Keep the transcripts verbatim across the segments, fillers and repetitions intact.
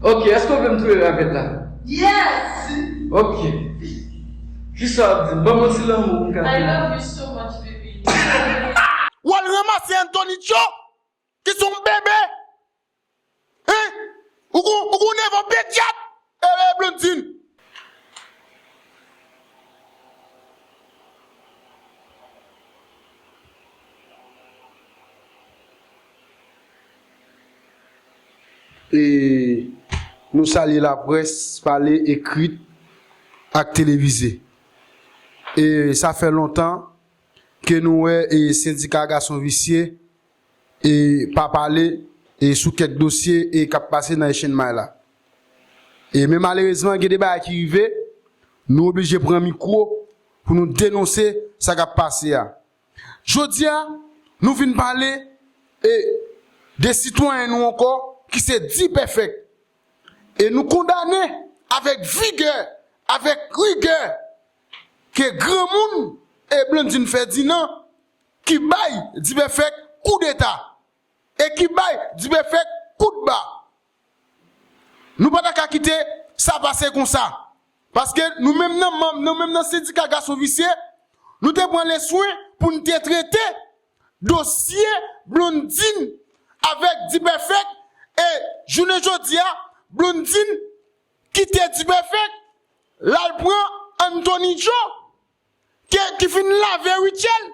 Ok, èske w vle m touye ravèt la? Yes! Ok. Kisa w ap di m? Ban m yon ti lanmou pou m ka I love you so much, baby. W al ranmase Anthony Joe, ki se yon bebe. Hein? Ou gon, ou gon nevan pedyat. E, e, Blondine. E nou salye laprès, pale, ekrit ak televize. E sa fè lontan ke nou wè e sendika gason visye e pa pale e sou kèk dosye e k ap pase nan Echann May la. E men malerezman, gen de bagay ki rive, nou oblije pran mikwo pou nou denonse sa k ap pase a. Jodi a, nou vin pale e de sitwayen nou ankò ki se D-Perfect. E nou kondane avèk vigè, avèk rigè ke granmoun e Blondine Ferdinand ki bay D-Perfect koudeta e ki bay D-Perfect koutba. Nou pa ta ka kite sa pase konsa. Paske nou menm nan manm, nou menm nan sendika gason visye, nou te pran leswen pou n te trete dosye Blondine avèk D-Perfect, e jounen jodi a, Blondine kite D-Perfect, l al pran Anthony Joe, ke, ki fin lave Rutshelle.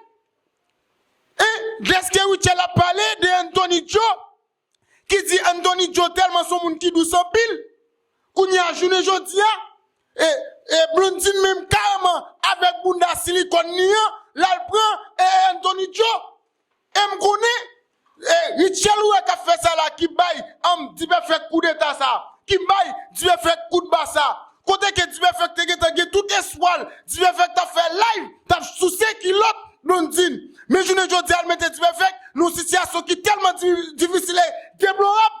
E dèske Rutshelle ap pale de Anthony Joe, ki di Anthony Joe tèlman se yon moun ki dous anpil. Kounye a, jounen jodi a, e, e Blondine menm kareman avèk bounda silikòn li an, l al pran e, e Anthony Joe. E m konnen e Rutshelle ou wè k ap fè sa la ki bay anm D-Perfect koudeta sa, ki bay D-Perfect koutba sa. Kote ke D-Perfect te gentan gen tout espwa l, D-Perfect t ap fè live, t ap souse kilòt Blondine. Men jounen jodi a, l mete D-Perfect nan yon sitiyasyon ki tèlman di-, difisil e deplorab.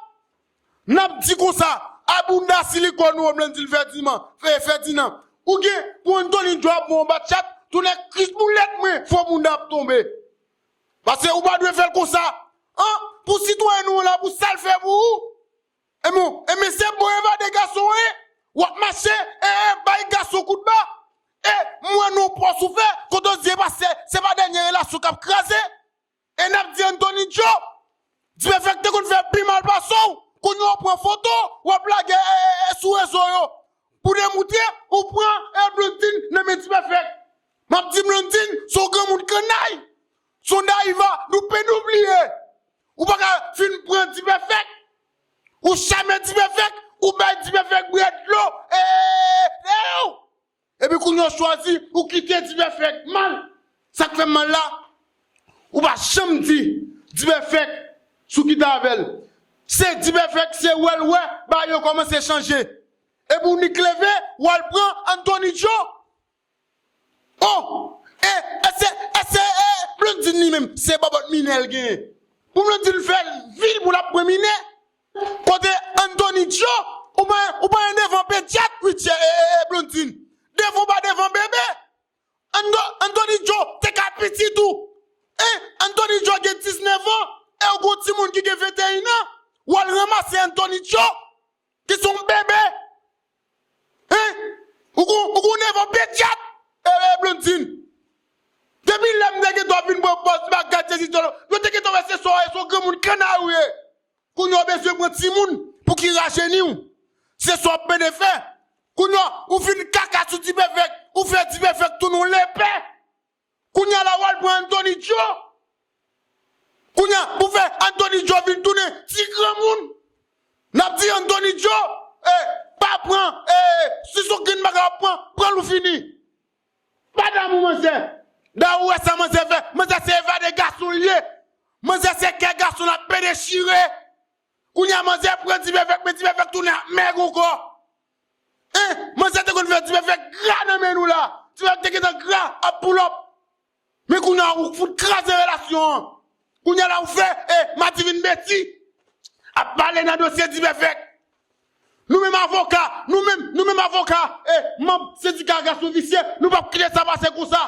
N ap di konsa, a bounda silikòn ou, Blondine Ferdinand, Fe-, Ferdinand, ou gen pou Anthony Joe ap ba w yon bat chat, tounen kris boulèt mwen, fo bounda ap tonbe. Paske ou pa dwe fè l konsa. An, pou sitwayen nou an la, pou sa l fè pou ou. Enben, enben se bon evade gason w ye, w ap mache, e, e, bay gason koutba. E m wè nou pòs ou fè, kote w di e pa se, se pa dènye relasyon k ap kraze. E n ap di Anthony Joe, D-Perfect te konn fè pi mal pase w, kounye a w pran foto, w ap lage, e, e, e, sou rezo yo. Pou demoutre, ou pran, e, Blondine nan men D-Perfect. M ap di Blondine, se yon granmoun kannay. Se yon dayiva, nou pè nou bliye. Ou pa ka fin pran D-Perfect. Ou chame D-Perfect, ou bay D-Perfect brèd dlo. E, e, e, e, e, epi kounye a w chwazi, ou kite D-Perfect mal. Sa k fè m mal la, ou pa janm di D-Perfect si w kite avè l. Se D-Perfect, se wè l wè, bagay yo kòmanse chanje. Epi w nik leve, w al pran Anthony Joe. Oh! E, e se, e se, e, Blondine li menm, se bòbòt minè l genyen. Pou Blondine fè vil pou l ap pran minè. Kote Anthony Joe, ou pa, ou pa gen devan pedyat, Rutshelle, e, e, e, Blondine. Devan w pa devan bebe. Anto-, Anthony Joe te ka piti tou. E, Anthony Joe gen diznèf an, e ou gon timoun ki gen venteyen an, w al ranmase Anthony Joe, ki se yon bebe. Hein? Ou gon, ou gon nevan pedyat, e, e, Blondine. Depi lè m te gentan vin pran pòz m ak gad sezi tòl, yo te gentan wè se sa w ye, se yon granmoun kannay ou ye. Kounye a w bezwen pran timoun pou ki rajeni w. Se sa w ap mande fè. Kounye a, ou fin kaka sou D-Perfect, ou fè D-Perfect tounen yon lepè. Kounye a la, w al pran Anthony Joe. Kounye a, pou fè Anthony Joe vin tounen ti granmoun. N ap di Anthony Joe, e, pa pran, e, si se yon grenn bagay w ap pran, pran l ou fini. Pa damou manzè. Damou wè sa manzè fè. Manzè se evade gason l ye. Manzè se kè gason l ap dechire. Kounye a manzè pran D-Perfect, men D-Perfect tounen ak mèg ankò. Hein? Manzè te konn fè D-Perfect gra nan men nou la. D-Perfect te gentan gra ap pull up. Men kounye a ou fout kraze relasyon an. Kounye a la ou fè, e, Madivin Betty ap pale nan dosye D-Perfect. Nou menm avoka, nou menm, nou menm avoka, e, manm sendika gason visye, nou p ap kite sa pase konsa.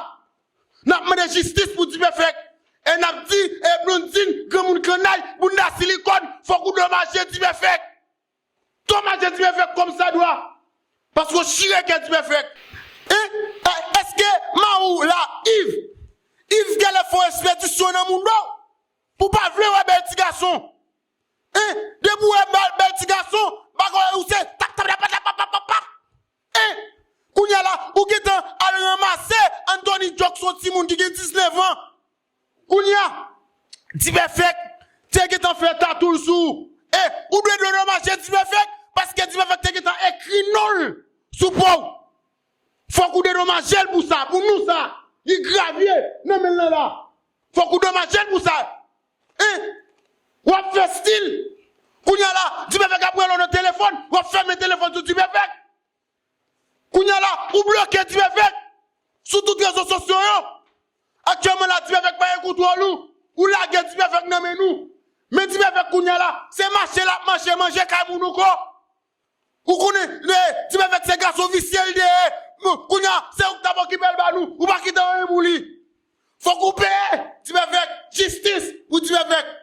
N ap mande jistis pou D-Perfect. E n ap di, e, Blondine, granmoun kannay, bounda silikòn, fòk ou domaje D-Perfect. Domaje Ti Pèfèk kòm sa dwa. Paske w chire kè Ti Pèfèk. Hein? Èske mari w la, Iv? Iv genlè fè yon espedisyon nan moun do pou pa vle wè bèl ti gason. Hein? Depi w wè bèl, bèl ti gason, bagay ou se tap, tap, tap, tap, tap, tap, tap. Hein? Kounye a la, ou gentan al ranmase Anthony Jokes, yon timoun ki gen diznèf an. Kounye a, Ti Pèfèk te gentan fè tatou l sou ou. E ou dwe dedomaje Ti Pèfèk, paske Ti Pèfèk te gentan ekri non l sou po w. Fòk ou dedomaje l pou sa, pou non sa. Li gravye nan men l lan la. Fòk ou domaje l pou sa. Hein? W ap fè stil. Kounye a la, Ti Pèfèk ap rele w nan telefòn, w ap fèmen telefòn sou Ti Pèfèk. Kounye a la, ou bloke Ti Pèfèk sou tout rezo sosyo yo. Aktyèlman la, Ti Pèfèk pa gen kontwòl ou. Ou lage Ti Pèfèk nan men nou. Men Ti Pèfèk kounye a la, se mache l ap mache, manje kay moun ankò. Ou konnen, Ti Pèfèk se gason visye l te ye. Kounye a, se ou k t ap okipe l ba nou. Ou pa kite anyen pou li. Fòk ou peye